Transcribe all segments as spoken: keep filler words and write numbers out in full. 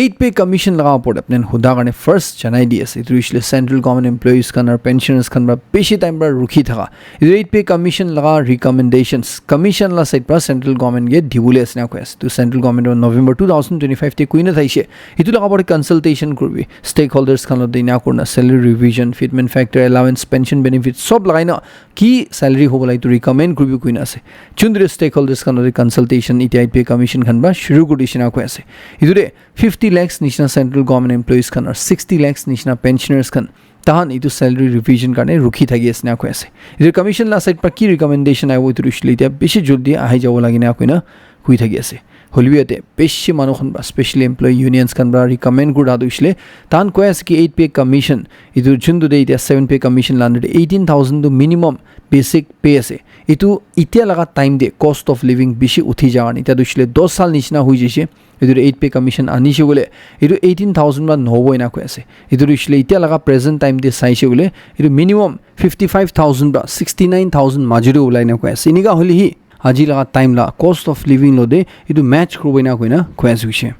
eight pay commission laga opor te apni khan huda karne first janai di ase. Etu hoishe le central government employees khan aru pensioners khan para bishi time para rukhi thaka. Etu eight pay commission laga recommendations, commission la side para central government ke dibole ase na koi ase. Tu central government of November two thousand twenty-five te kuina thaishe. Etu laga opor te consultation kuribi. Stakeholders khan lo dina kurna salary revision, fitment factor, allowance, pension benefits, sob lagai na ki salary hobo la etu recommend kuribi kuina ase. Chundri stakeholders khan lo consultation iti eight pay commission khan para shuru kuri dishina koi ase. Etu de fifty lakhs nishina central government employees khan aru sixty lakhs nishina pensioners khan tahan etu salary revision karne rukhi thaki ase na koi ase. Etu commission la side para ki recommendation aibo etu hoishe le etia bishi jaldi ahi jabo lage na koina koi thaki ase. Hoilebi yate bishi manu khan para, specially employee unions khan para recommend kura tu hoishe le tahan koi ase ki eight pay commission etu juntu de etia seven pay commission la under de eighteen thousand tu minimum basic pay ase. Etu etia laga time de cost of living bishi uthi ja karne etia tu hoishe le dos sal nishina hoi jaise. Etu de eight pay commission anishe koile etu eighteen thousand para nohobo ena koi ase. Etu tu hoishe le etia laga present time de saishe koile etu minimum fifty five thousand para sixty nine thousand majo de ulai na koi ase. Enika hoile hi aji laga time la cost of living lo de etu match kuribo ena koina koi ase hoishe.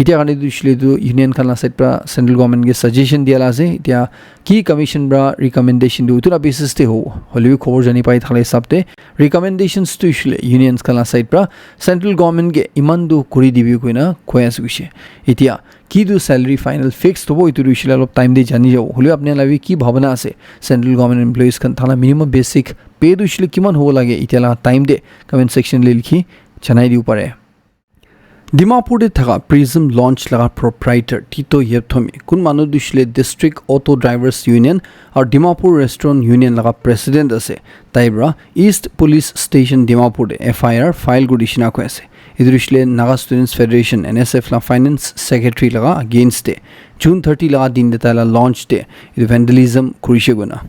Etia karne tu hoishe le tu union khan la side para central government ke suggestion dia la ase. Etia ki commission para recommendation tu etu la basis te hobo. Hoilebi khobor jani pai thakile hisab te recommendations tu hoishe le unions khan la side para central government ke iman tu kuri dibi koina koi ase hoishe. Etia ki tu salary final fixed hobo etu tu hoishe le olop time de jani jabo. Hoilebi apni khan la bi ki bhabana ase central government employees khan tahan la minimum basic pay tu hoishe le kiman hobo lage etia la time de comment section le likhi janai dibo pare. Dimapur te thaka Prism launch laga proprietor Tito Yepthomi, kun manu tu hoishe le District Auto Drivers Union aru Dimapur Restaurant Union laga president ase. Tai para East Police Station Dimapur te F I R file kuri dishina koi ase. Etu tu hoishe le Naga Students Federation, N S F la finance secretary laga against te June thirty laga din te tai la launch te etu vandalism kurishe koina.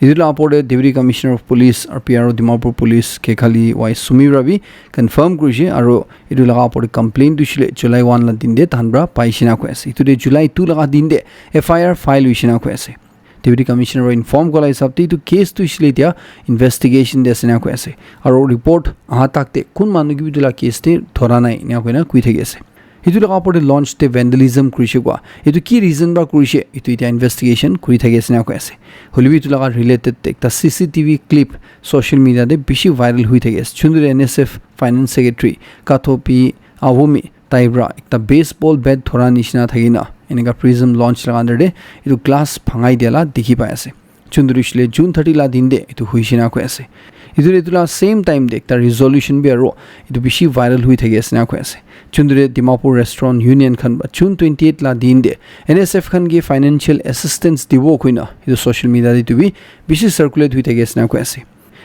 Etu la opor te Deputy Commissioner of Police aru P R O Dimapur Police Kekhali Y Sumi para bi confirm kurishe aru etu laga opor te complaint tu hoishe le July one la din te tahan para paishe na koi ase. Etu de July two laga din te F I R file hoishe na koi ase. Deputy Commissioner para inform kura la hisab te etu case tu hoishe le etia investigation de ase na koi ase. Aru report aha tak te kun manu ke bi etu la case te dhora nai ena koina koi thaki ase. Etu laga opor te launch te vandalism kurishe koa. Etu ki reason para kurishe, etu etia investigation kuri thaki ase na koi ase. Hoilebi etu laga related te ekta C C T V clip social media te bishi viral hoi thaki ase. Chundri N S F Finance Secretary Katho P Awumi tai para ekta baseball bat dhora nishina thaki na enika Prism launch laga under te etu glass bhangai dia la dikhi pai ase. Chundri hoishe le June thirty la din te etu hoishe na koi ase. Etu de etu la same time te ekta resolution bi aru etu bishi viral hoi thaki ase na koi ase. Chundri Dimapur Restaurant Union khan para June twenty eight la din te N S F khan ke financial assistance dibo koina etu social media te etu bi bishi circulate hoi thaki ase na koi ase.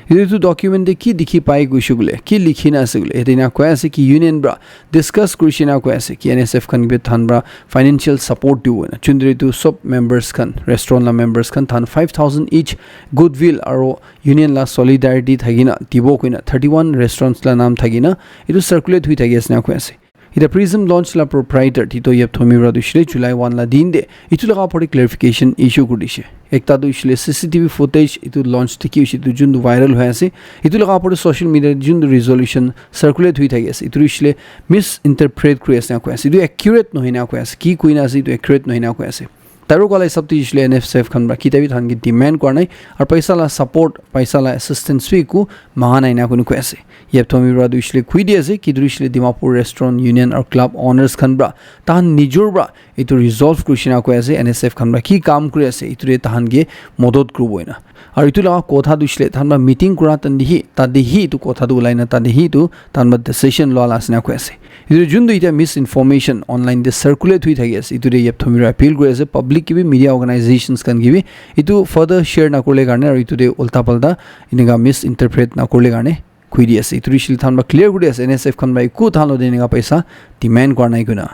Etu tu document te ki dikhi pai koishe koile, ki likhi na ase koile, yate ena koi ase ki union para discuss kurishe na koi ase ki N S F khan ke bi tahan para financial support dibo na. Chundri tu sob members khan, restaurant la members khan tahan five thousand each goodwill aru union la solidarity thaki na dibo koina thirty one restaurants la naam thaki na etu circulate hoi thaki ase na koi ase. Etia Prism launch la proprietor Tito Yepthomi para tu hoishe le July one la din te etu laga opor te clarification issue kuri dishe. Ekta tu hoishe le C C T V footage etu launch te ki hoishe etu jun tu viral hoi ase. Etu laga opor te social media te jun tu resolution circulate hoi thaki ase. Etu tu hoishe le misinterpret kuri ase na koi ase. Etu accurate nohoi na koi ase. Ki koi na ase etu accurate nohoi na koi ase. Taru koa la hisab te hoishe le N S F khan para kita bi tahan ke demand kura nai. Aru paisa la support, paisa la assistance bi eku manga nai na koi na koi ase. Yepthomi para tu hoishe le koi di ase ki tu hoishe le Dimapur Restaurant Union aru Club Owners khan para tahan nijor para etu resolve kurishe na koi ase, N S F khan para ki kam kuri ase etu te tahan ke modot kuribo ena. Aru etu laga kotha tu hoishe le tahan para meeting kura tan te hi tate hi etu kotha tu ulai na tate hi etu tahan para decision lua la ase na koi ase. Etu jun tu etia misinformation online te circulate hoi thaki ase, etu te Yepthomi para appeal kuri ase public ke bi, media organizations khan ke bi, etu further share na kurile karne aru etu te ulta palta enika misinterpret na kurile karne koi di ase. Etu hoishe le tahan para clear kuri ase, N S F khan para eku tahan lo te enika paisa demand kura nai koina.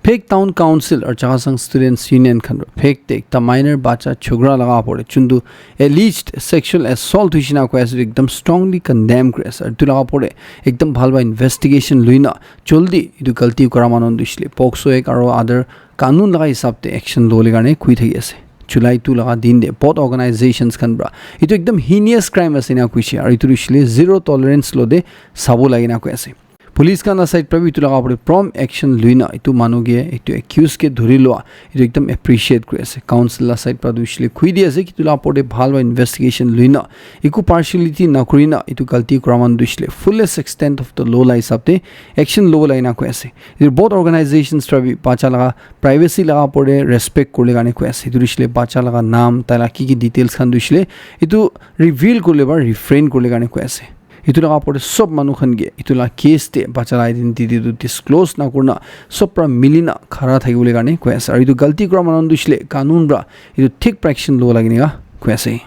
Phek Town Council aru Chakhesang Students Union khan para Phek te ekta minor bacha chokra laga opor te chuntu alleged sexual assault hoishe na koi ase, ekdam strongly condemn kuri ase. Aru etu laga opor te ekdam bhal para investigation lui na jaldi etu galti kura manu tu hoishe le POCSO Act aru other kanun laga hisab te action lobole karne koi thaki ase. July two laga din te both organizations khan para etu ekdam heinous crime ase na koishe aru etu hoishe le zero tolerance lo te sabo lage na koi ase. Police khan la side pra bi etu laga opor te prompt action luina etu manu ke, etu accused ke dhuri loa, etu ekdam appreciate kuri ase. Council la side pra tu hoishe le khui di ase ki etu laga opor te bhal pra investigation luina, eku partiality nakurina etu galti kura manu tu hoishe le fullest extent of the law la hisab te action lobo lage na koi ase. Etu both organizations pra bi bacha laga privacy laga opor te respect kurle karne koi ase. Etu tu hoishe le bacha laga naam, tai la ki ki details khan tu hoishe le etu reveal kurle ba refrain kurle karne koi ase. Etu laga opor te sob manu khan ke etu la case te bacha la identity tu disclose na kurina sob pra milina khara thaki bole karne koi ase. Aru etu galti kura manu tu hoishe le kanun pra etu thik pra action lobo lage ena koi ase.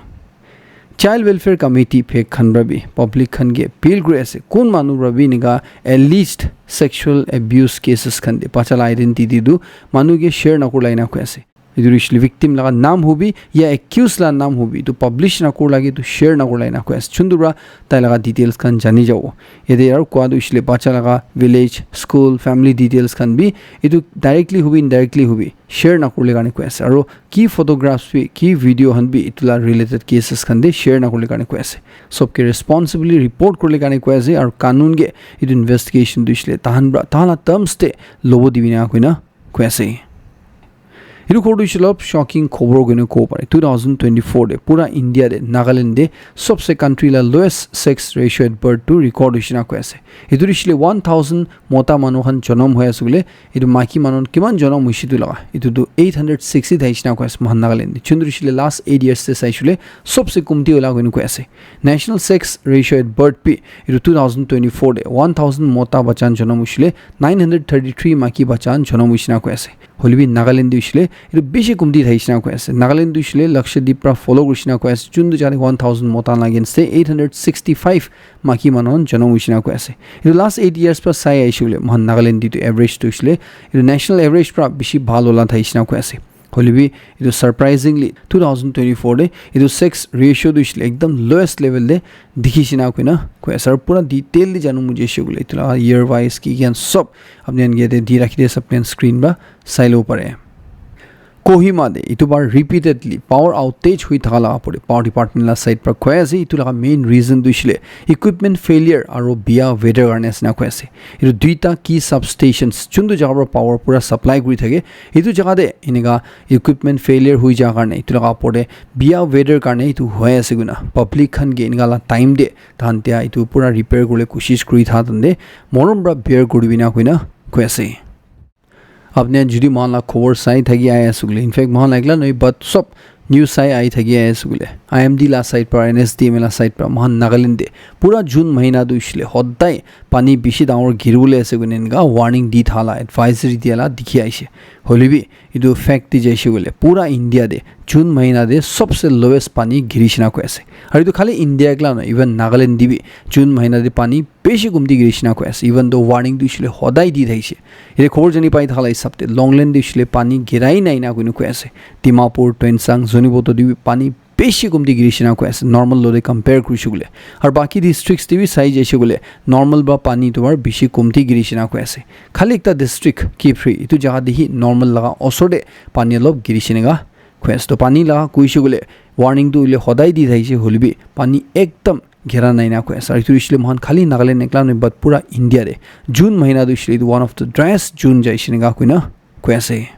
Child Welfare Committee phek khan pra bi public khan ke appeal kuri ase, kun manu pra bi enika alleged sexual abuse cases khan te bacha la identity tu manu ke share nakur lage na koi ase. Etu tu hoishe le victim laga naam hobi ya accused la naam hobi, etu publish nakur lage, etu share nakur lage na koi ase. Chuntu pra tai laga details khan jani jabo. Yate aru kua tu hoishe le bacha laga village, school, family details khan bi etu directly hobi, indirectly hobi share nakurle karne koi ase. Aru ki photographs bi, ki video khan bi etu la related cases khan te share nakurle karne koi ase. Sob ke responsibly report kurle karne koi ase. Aru kanun ke etu investigation tu hoishe le tahan pra, tahan la terms te lobo dibi na koina koi ase. Etu khobor tu hoishe le shocking khobor koina kobo pare. Two thousand twenty-four te pura India te, Nagaland te sobse country la lowest sex ratio at birth tu record hoishe na koi ase. Etu tu hoishe le one thousand mota manu khan jonom hoi ase koile, etu maiki manu kiman jonom hoishe tu laga, etu tu eight hundred sixty thaishe na koi ase mohan Nagaland te. Chuntu hoishe le last eight years te saishe le sobse kumti wala koina koi ase. National sex ratio at birth bi etu two thousand twenty-four te one thousand mota bacha khan jonom hoishe le nine hundred thirty-three maiki bacha khan jonom hoishe na koi ase. Hoile bi Nagaland te hoishe le etu bishi kumti thaishe na koi ase. Nagaland te hoishe le Lakshadweep pra follow kurishe na koi ase. Chuntu jate one thousand mota khan la against te eight hundred sixty-five maiki manu khan jonom hoishe na koi ase. Etu last eight years pra sai ahishe koile mohan Nagaland te etu average tu hoishe le etu national average pra bishi bhal wala thaishe na koi ase. Hoile bi etu surprisingly two thousand twenty-four te etu sex ratio tu hoishe le ekdam lowest level te dikhishe na koina koi ase. Aru pura detail te janu mujhe hoishe koile etu la year wise ki khan sob apni khan ke yate di rakhi di ase, apni khan screen pra sai lobo pare. Kohima te etu bar repeatedly power outage hui thaka laga opor te power department la side pra koi ase, etu laga main reason tu hoishe le equipment failure aru biya weather karne ase na koi ase. Etu duita ki substations chuntu jaga pra power pura supply kuri thake, etu jaga te enika equipment failure hui ja karne etu laga opor te biya weather karne etu hoi ase koina public khan ke enika la time te tahan tia etu pura repair kurle koshish kuri tha tante morom pra bear kuri bina koina koi ase. Apni khan jodi mohan la khobor sai thaki ahi ase koile, in fact mohan la ekla nohoi but sob news sai ahi thaki ahi ase koile, I M D la side pra, N S D M A la side pra mohan Nagaland te pura June mahina tu hoishe le hodai pani bishi dangor giri bole ase koina enika warning di tha la, advisory dia la dikhi ahishe. Hoile bi etu fact te jaishe koile pura India te June mahina te sobse lowest pani girishe na koi ase. Aru etu khali India ekla nohoi, even Nagaland te bi June mahina te pani bishi kumti girishe na koi ase, even though warning tu hoishe le hodai di thaishe. Yate khobor jani pai thaka la hisab te Longland te hoishe le pani girai nai na koina koi ase. Dimapur, Tuensang, Zunheboto te bi pani bishi kumti girishe na koi ase, normal logot compare kurishe koile. Aru baki districts te bi sai jaishe koile normal pra pani tu aru bishi kumti girishe na koi ase. Khali ekta district Kiphire, etu jaga te hi normal laga osor te pani olop girishe neka koi ase. To pani laga koishe koile warning tu hoile hodai di thaishe, hoile bi pani ekdam gira nai na koi ase. Aru etu hoishe le mohan khali Nagaland ekla nohoi but pura India te June mahina tu hoishe le etu one of the driest June jaishe neka koina koi ase.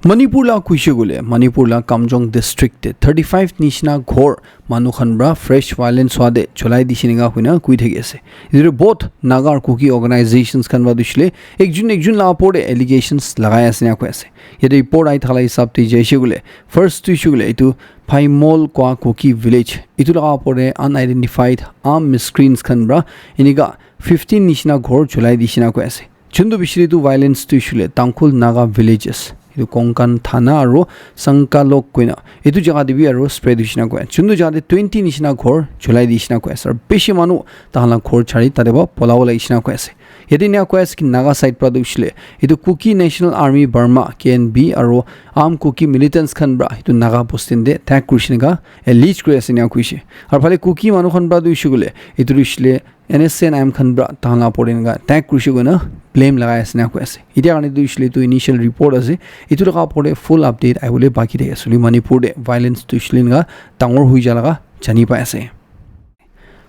Manipur la koishe koile, Manipur la Kamjong district te thirty-five nishina ghor manu khan pra fresh violence hwa te cholai dishe neka koina koi thaki ase. Etu te both Naga aru Kuki organizations khan pra tu hoishe le ekjun ekjun la opor te allegations lagai ase na koi ase. Yate report ahi thaka la hisab te jaishe koile, first tu hoishe koile etu Phaimol kua Kuki village, etu laga opor te unidentified armed miscreants khan pra enika fifteen nishina ghor cholai dishe na koi ase. Chuntu bishri tu violence tu hoishe koile Tangkhul Naga villages, etu Konkan Thana aru Sangkalok koina etu jaga te bi aru spread hoishe na koi ase. Chuntu jaga te twenty nishina ghor cholai dishe na koi ase. Aru bishi manu tahan la ghor chari tate pra polabo lagishe na koi ase. Yate ena koi ase ki Naga side pra tu hoishe le etu Kuki National Army Burma, K N B, aru armed Kuki militants khan pra etu Naga posting te attack kurishe neka allege kuri ase ena koishe. Aru phale Kuki manu khan pra tu hoishe koile etu tu hoishe le N S C N I M khan pra tahan la opor te enika attack kurishe koina blame lagai ase na koi ase. Etia karne tu hoishe le etu initial report ase, etu laga opor te full update ahibole baki thaki ase. Hoile Manipur te violence tu hoishe le enika dangor hoi ja laga jani pai ase.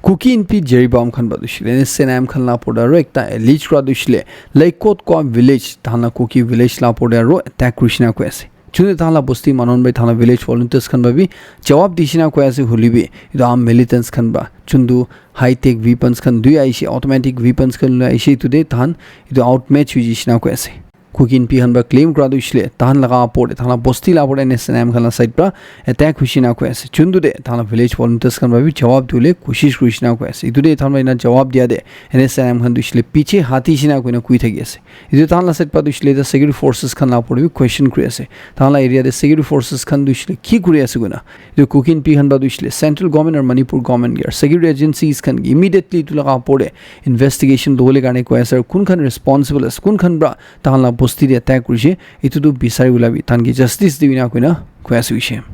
Kuki Inpi Jiribam khan para tu hoishe le, N S C N I M khan la opor te aro ekta allege kura tu hoishe le, Laikot Koa village, tahan la Kuki village la opor te aro attack kurishe na koi ase. Chunde tahan la bosti manu khan para, tahan la village volunteers khan para bi jawab dishe na koi ase, hoile bi etu armed militants khan para, chuntu high tech weapons khan dui aishe, automatic weapons khan loi aishe, etu te tahan etu outmatch hoi jishe na koi ase. Kuki Inpi khan para claim kura tu hoishe le, tahan laga opor te, tahan la bosti la opor te N S C N I M khan la side para attack hoishe na koi ase. Chuntu te tahan la village volunteers khan para bi jawab dibole koshish kurishe na koi ase. Etu te tahan para ena jawab dia te N S C N I M khan tu hoishe le piche hatishe na koina koi thaki ase. Etu tahan la side para tu hoishe le ta security forces khan la opor te bi question kuri ase. Tahan la area te security forces khan tu hoishe le ki kuri ase koina. Etu Kuki Inpi khan para tu hoishe le central government aru Manipur government ke aru security agencies khan ke immediately etu laga opor te investigation lobole karne koi ase, aru kun khan responsible ase, kun khan para tahan la bosti te attack kurishe, etu tu bisari bole bi tahan ke justice dibi na koina koi ase hoishe.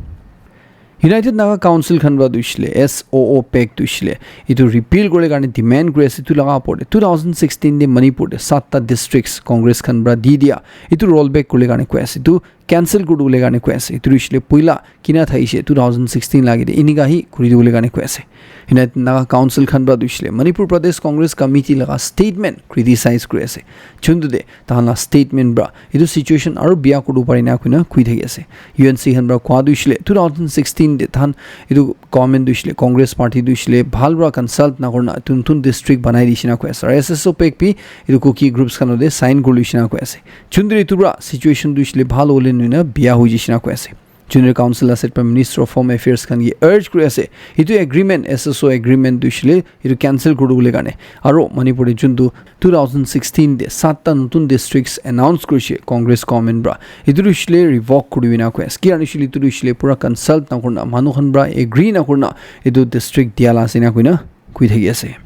United Naga Council khan para tu hoishe le S O O pact tu hoishe le etu repeal kuribole karne demand kuri ase. Etu laga opor te two thousand sixteen te Manipur te satta districts Congress khan para di dia, etu roll back kuribole karne koi ase, etu cancel kuribole karne koi ase. Etu tu hoishe le poila kina thaishe two thousand sixteen la age te, enika hi kuri dibole karne koi ase. United Naga Council khan para tu hoishe le Manipur Pradesh Congress Committee laga statement criticize kuri ase. Chuntu te tahan la statement para etu situation aru biya kuribo pare na koina koi thaki ase. U N C khan para koa tu hoishe le two thousand sixteen te tahan etu government tu hoishe le, Congress party tu hoishe le bhal para consult na kurina etu notun district banai dishe na koi ase. Aru S S O pact bi etu Kuki groups khan logote sign kuri loishe na koi ase. Chuntu etu para situation tu hoishe le bhal hobole nohoina biya hoi jishe na koi ase. Chuntu te council la side para Minister of Home Affairs khan ke urge kuri ase, etu agreement, S S O agreement tu hoishe le etu cancel kuribole karne. Aru Manipur te chuntu two thousand sixteen te satta notun districts announce kurishe Congress government para, etu tu hoishe le revoke kuribi na koi ase. Ki karne hoishe le etu tu hoishe le pura consult na kurina, manu khan para agree na kurina etu district dia la ase na koina koi thaki ase.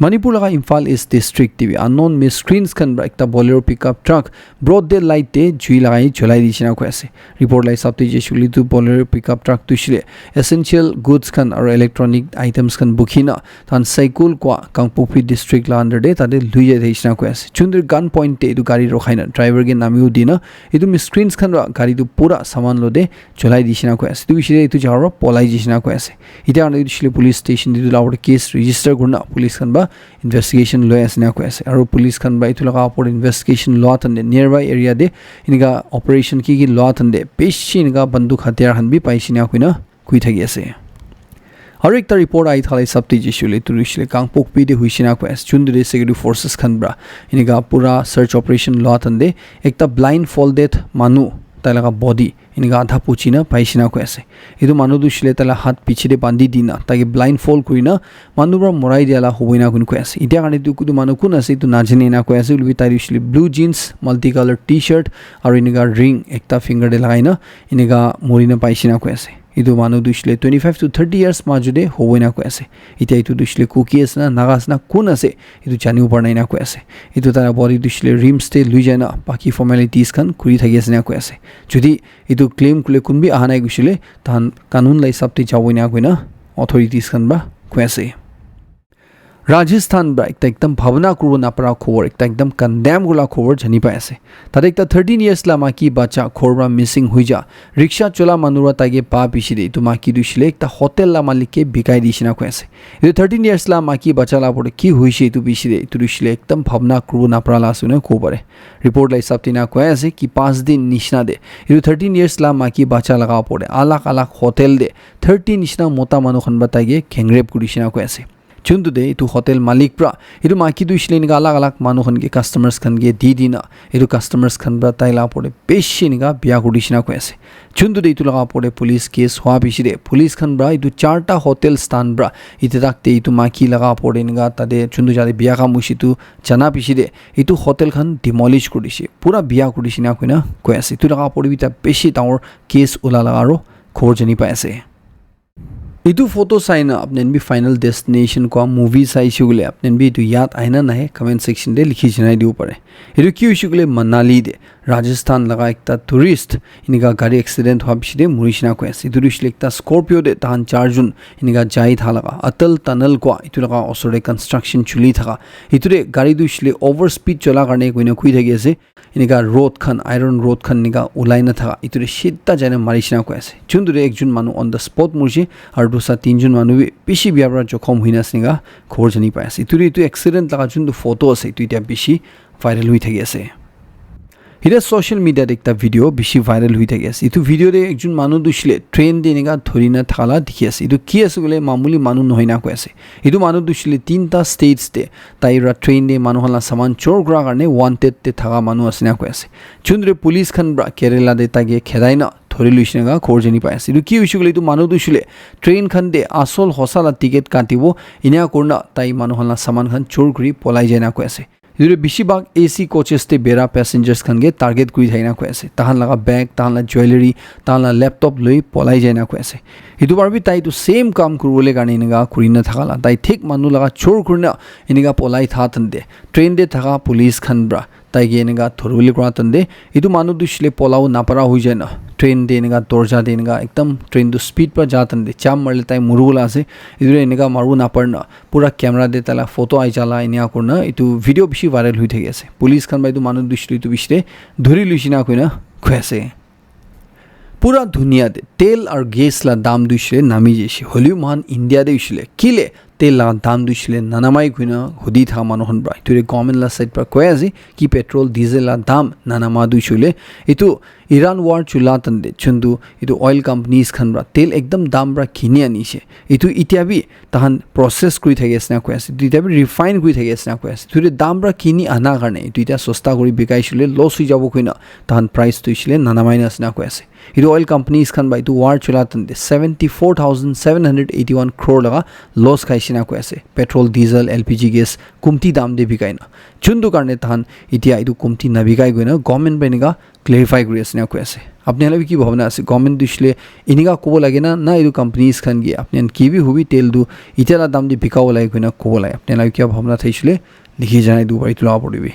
Manipur laga Imphal East district te bi unknown miscreants khan para ekta Bolero pickup truck broad daylight te jui lagai cholai dishe na koi ase. Report la hisab te jaise koile etu Bolero pickup truck tu hoishe le essential goods khan aru electronic items khan bukhi na tahan Saikul koa Kangpokpi district la under te tate lui jai thakishe na koi ase. Chuntu gun point te etu gari rokhai na driver ke namibo di na etu miscreants khan para gari tu pura saman logote cholai dishe na koi ase. Etu hoishe le etu jaga para polai jishe na koi ase. Etia karne etu hoishe le police station te etu la opor te case register kurina police khan para investigation loi ase na koi ase. Aru police khan para etu laga opor te investigation lua time te nearby area te enika operation ki ki lua time te bishi enika banduk hatiyar khan bi paishe na koina koi thaki ase. Aru ekta report ahi thala hisab te jaise koile etu tu hoishe le Kangpokpi te hoishe na koi ase. Chuntu te security forces khan para enika pura search operation lua time te ekta blindfolded manu, tai laga body enika adha puchi na paishe na koi ase. Etu manu tu hoishe le tai la hath piche te bandi di na, tai ke blindfold kuri na manu para morai dia la hobo ena koina koi ase. Etia karne etu, etu manu kun ase etu najane na koi ase, hoile bi tai tu hoishe le blue jeans, multicolour T-shirt aru enika ring ekta finger te lagai na enika mori na paishe na koi ase. Etu manu tu hoishe le twenty five to thirty years majo te hobo ena koi ase. Etia etu tu hoishe le Kuki ase na, Naga ase na, kun ase, etu janibo para nai na koi ase. Etu tai la body tu hoishe le RIMS te lui jai na baki formalities khan kuri thaki ase na koi ase. Jodi etu claim kule kun bi aha nai koishe le, tahan kanun la hisab te jabo ena koina authorities khan para koi ase. Rajasthan para ekta ekdam bhabna kuribo napara khobor, ekta ekdam condemn kurila khobor jani pai ase. Tate ekta thirteen years la maki bacha ghor para missing hoi ja, rickshaw chola manu para tai ke pa piche te etu maki tu hoishe le ekta hotel la malik ke bikai dishe na koi ase. Etu thirteen years la maki bacha la opor te ki hoishe etu piche te, etu tu hoishe le ekdam bhabna kuribo napara la ase koina kobo pare. Report la hisab te ena koi ase ki panch din nishina te etu thirteen years la maki bacha laga opor te alag alag hotel te thirty nishina mota manu khan para tai ke gang rape kurishe na koi ase. Chuntu te etu hotel malik para etu maki tu hoishe le enika alag alag manu khan ke, customers khan ke di di na etu customers khan para tai la opor te bishi enika biya kurishe na koi ase. Chuntu te etu laga opor te police case hua piche te police khan para etu charta hotel sthan para etu tak te etu maki laga opor te enika tate chuntu jate biya kam hoishe etu jana piche te etu hotel khan demolish kuri dishe, pura biya kuri dishe na koina koi ase. Etu laga opor te bi ekta bishi dangor case ula laga aro khobor jani pai ase. Etu photo sai na apni khan bi Final Destination koa movie saishe koile apni khan bi etu yaad ahe na nahe comment section te likhi janai dibo pare. Etu ki hoishe koile Manali te Rajasthan laga ekta tourist enika gari accident hoa bishi te muri shina koi ase. Etu tu hoishe le ekta Scorpio te tahan char jun enika jai tha laga Atal Tunnel kua etu laga osor te construction chuli thaka. Etu te gari tu hoishe le over speed chola karne koina koi thaki ase. Enika rod khan, iron rod khan enika ulai na thaka. Etu te shidda jai na mari shina koi ase. Chun tu te ekjun manu on the spot murishe aru dusa tinjun manu bi bishi bia para jokhom hoina ase enika khobor jani pai ase. Etu te etu accident laga chun tu photo ase. Etu etiya bishi viral hoi thaki ase. Etiya social media te ekta video bishi viral hoi thaki ase. Etu video te ekjun manu tu hoishe le train te enika dhori na thaka la dikhi ase. Etu ki ase koile mamuli manu nohoi na koi ase. Etu manu tu hoishe le tinta states te tai ra train te manu khan la saman chor kura karne wanted te thaka manu ase na koi ase. Chun re police khan pra Kerala te tai ke khedai na dhori luishe na khobor jani pai ase. Etu ki hoishe koile etu manu tu hoishe le train khan te asol hosa la ticket katibo enia kurna tai manu khan la saman khan chor kuri polai jai na koi ase. Etu bishi bhag A C coaches te bera passengers khan ke target kuri thaki na koi ase. Tahan laga bag, tahan la jewellery, tahan la laptop loi polai jai na koi ase. Etu para bi tai tu same kam kuribole karne enika kuri na thaka la. Tai thik manu laga chor kurina enika polai tha tante, train te thaka police khan pra tai ke enika dhoribole kura tante, etu manu tu hoishe le polabo napara hoi jai na. Train te enika dorja te enika ekdam train tu speed pra ja tante, jam marile tai muribole ase. Etu enika maribo napare na. Pura camera te taila photo ahi jala enia kurina etu video bishi viral hoi thaki ase. Police khan para etu manu tu hoishe le etu bishi te dhori luishe na koina koi ase. Pura dunia te tel aru gas la dam tu hoishe le nami jaise. Hoilebi moikhan India te hoishe le kile tel la dam tu hoishe le nanamai koina hudi thaka manu khan para. Etu te government la side para koi ase ki petrol, diesel la dam nanama tu hoishe le etu Iran war chula tante chun tu etu oil companies khan para tel ekdam dam para kini anishe. Etu etiya bi tahan process kuri thaki ase na koi ase. Etu etiya bi refine kuri thaki ase na koi ase. Etu te dam para kini ana karne etu etiya sosta kuri bikai shile loss hoi jabo koina tahan price tu hoishe le nanamai na ase na koi ase. Etu oil companies khan para etu war chula tante seventy four thousand seven hundred eighty one crore laga loss khaishe na koi ase. Petrol, diesel, L P G gas kumti dam te bikai na. Chun tu karne tahan etiya etu kumti nabikai koina government para enika clarify kuri ase na koi ase. Apni khan la bi ki bhabna ase? Government tu hoishe le enika kobo lage na, na etu companies khan ke apni khan ki bi hobi tel tu etiya la dam te bikabo lage koina kobo lage? Apni khan la bi ki bhabna thaishe le likhi jana etu para etu la opor te bi.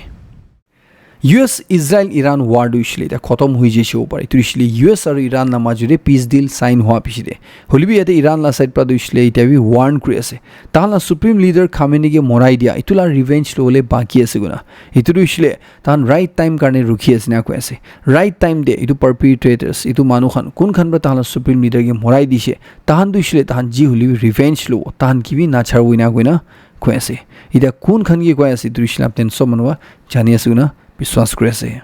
U S Israel Iran war tu hoishe le etiya khotom hoi jaise opor. Etu hoishe le U S aru Iran la majo te peace deal sign hua piche te. Hoilebi yate Iran la side para tu hoishe le etiya bi warn kuri ase. Tahan la supreme leader Khamenei ke morai dia, etu la revenge lobole baki ase koina. Etu tu hoishe le tahan right time karne rukhi ase na koi ase. Right time te etu perpetrators, etu manu khan, kun khan para tahan la supreme leader ke morai dishe, tahan tu hoishe le tahan ji hoilebi revenge lobo, tahan ki bi nacharibo ena koina koi ase. Etiya kun khan ke koi ase, etu hoishe le apni khan sob manu para jani ase koina biswas kuri ase.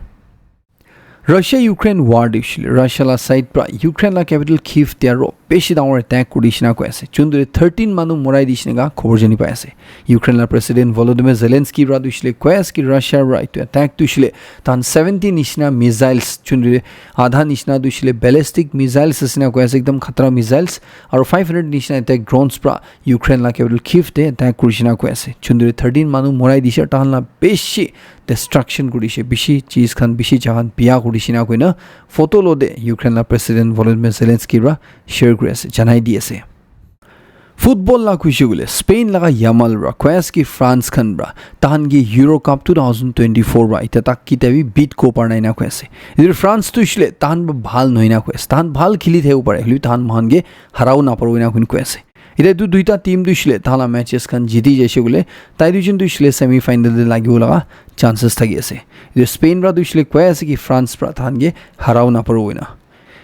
Russia Ukraine war te hoishe le Russia la side para Ukraine la capital Kyiv te aro bishi dangor attack kuri dishe na koi ase. Chun tu thirteen manu morai dishe na khobor jani pai ase. Ukraine la President Volodymyr Zelensky para tu hoishe le koi ase ki Russia para etu attack tu hoishe le tahan seventy nishina missiles, chun tu adha nishina tu hoishe le ballistic missiles ase na koi ase, ekdam khatra missiles, aro five hundred nishina attack drones para Ukraine la capital Kyiv te attack kuri dishe na koi ase. Chun tu thirteen manu morai dishe, tahan la bishi destruction kuri dishe, bishi cheez khan, bishi jaga khan biya kuri dishe na koina photo lo te Ukraine la President Volodymyr Zelensky para share kuri ase, janai di ase. Football la koi she koile Spain laga Yamal para koi ase ki France khan para tahan ke Euro Cup two thousand twenty-four para etiya tak ketia bi beat kori para nai na koi ase. Etu France tu hoishe le tahan para bhal nohoi na koi ase, tahan bhal kheli thakibo pare, hoilebi tahan moikhan ke harabo naparibo ena koi ase. Etiya etu duita team tu hoishe le tahan la matches khan jiti jaise koile, tai duijon tu hoishe le semi final te lagibo laga chances thaki ase. Etu Spain para tu hoishe le koi ase ki France para tahan ke harabo naparibo ena.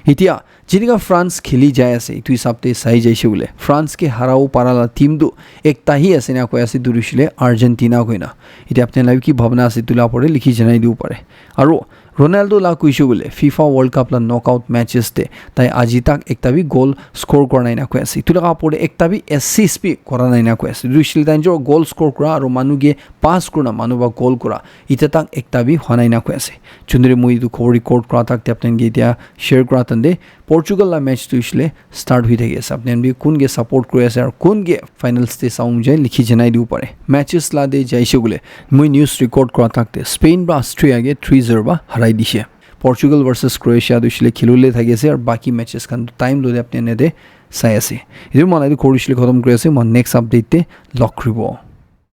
Etiya jenika France kheli jai ase, etu hisab te sai jaise koile France ke harabo para la team tu ekta hi ase na koi ase, etu hoishe le Argentina koina. Etiya apni khan la bi ki bhabna ase, etu la opor te likhi janai dibo pare. Aro Ronaldo la koi she koile FIFA World Cup la knockout matches te tai aji tak ekta bi goal score kora nai na koi ase. Etu laga opor te ekta bi assist bi kora nai na koi ase. Etu hoishe le tai nijor goal score kora aro manu ke pass kurina manu para goal kora etiya tak ekta bi hua nai na koi ase. Chun tu moi etu khobor record kora tak te apni khan ke etiya share kora tante Portugal la match tu hoishe le start hoi thaki ase. Apni khan bi kun ke support kuri ase aro kun ke finals te sabo mon jai likhi janai dibo pare. Matches la te jaise koile moi news record kora tak te Spain para Austria ke three zero para harai dishe. Portugal versus Croatia tu hoishe le kheli bole thaki ase aro baki matches khan tu time loi apni khan yate sai ase. Etu moi etu khobor hoishe le khotom kuri ase, moi next update te log kuribo.